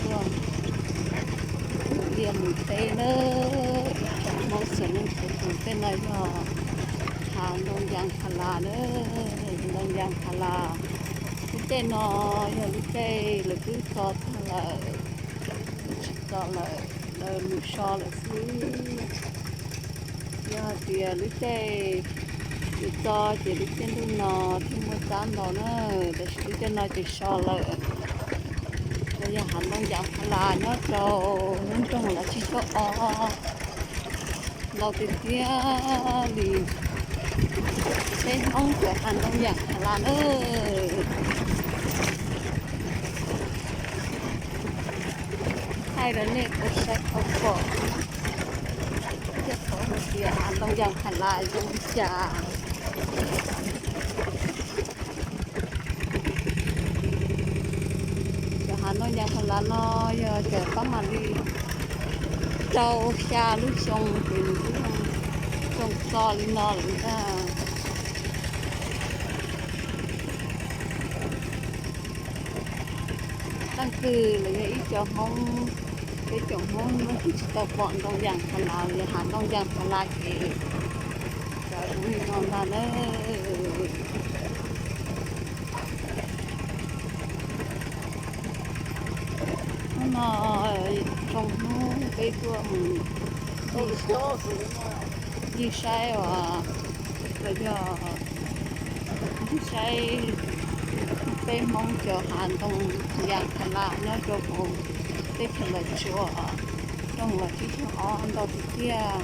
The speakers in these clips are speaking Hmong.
Tuaj ib pliag mus teb na, ib tsoom Hmoob txhua leej txhua tus, tej no yog hav ntoo yas pha las na, ntoo yas pha las. Lub caij no yog lub caij lawv twb txo tag lawm, tsis txo lawm, lawv mus so lawm xwb. Yog hais tias lub caij tsis txo ces lub caij ntuj no thiaj muaj txab ntau na, tab sis lub caij no ces so lawm. Los yog hav ntoo yas pha las nyob rau lub nroog Los Tsib Caug Ob, ntau tiag tiag li. Peb Hmoob cov hav ntoo yas pha las na. Thaij rau nej tau saib tau pom, thiaj paub hais tias hav ntoo yas pha las zoo li cas. Cov hav ntoo yas pha las no yog cov pab mam li rau xya lub xyoo ces nws kuj zoo txo li no lawm ntag. Leej twg los yog ib co Hmoob, peb cov Hmoob leej twg tsis tau pom ntoo yas pha las los yog hav ntoo yas pha las ces cov zoo li no ntag na. Hnub no zoo hnub peb tuaj mus ncig saib os, los yog ncig saib peb Hmoob cov hav ntoo yas pha las nyob rau hauv teb chaws Los Tsuas, nroog Los Tsib Caug Ob ntau tiag tiag,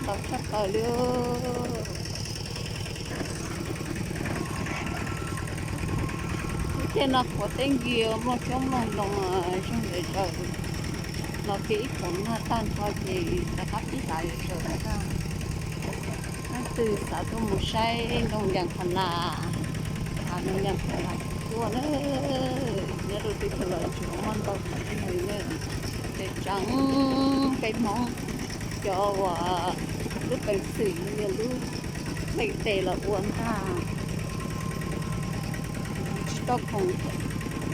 ntau tshaj plaws li. Lub caij no qhuav teb nkis muaj tsob moo ntoo zoov zawm zawm, los kiag ib khoom nag tag nrho ces rov qab pib hlav zawm zawm tag. Leej twg xav tuaj mus saib ntoo yas pha las, hav ntoo yas pha las tuaj na, nyob rau teb chaws Los Tsuas muaj ntau heev li na. Tseem tsheej peb Hmoob cov uas lub peev xwm yog lub peev tes los ua ntag. Tsis tau khoom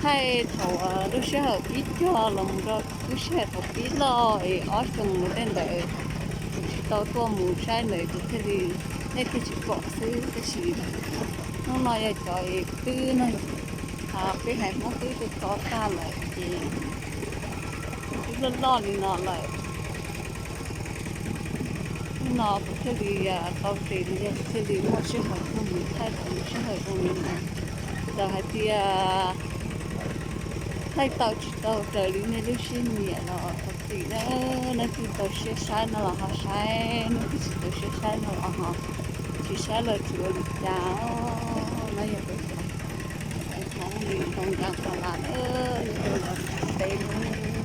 thaij thaum lub sij hawm pib cog los mus rau lub sij hawm thaum pib loj es ob xyoo mus tej ntawd, kuv tsis tau tuaj mus saib ntawd kuv thiaj li, nej thiaj tsis pom xwb. Tab sis hnub no yog cov twb no, peb haiv Hmoob twb tso tag lawm ces twb loj loj li no lawm. Hnub no kuv thiaj li tau tes li, yog kuv thiaj li muaj sij hawm tuaj mus thaij tau lub sij hawm zoo li no. Txawm hais tias thaij tau tsis tau raws li nej lub siab nyiam los thov txim na. Leej twg tau siab saib no los ho saib, leej twg tsis tau siab saib no los ho tsis saib los tsis ua li cas. No yog peb cov Hmoob li ntoo yas pha las na, yog rau los peb lub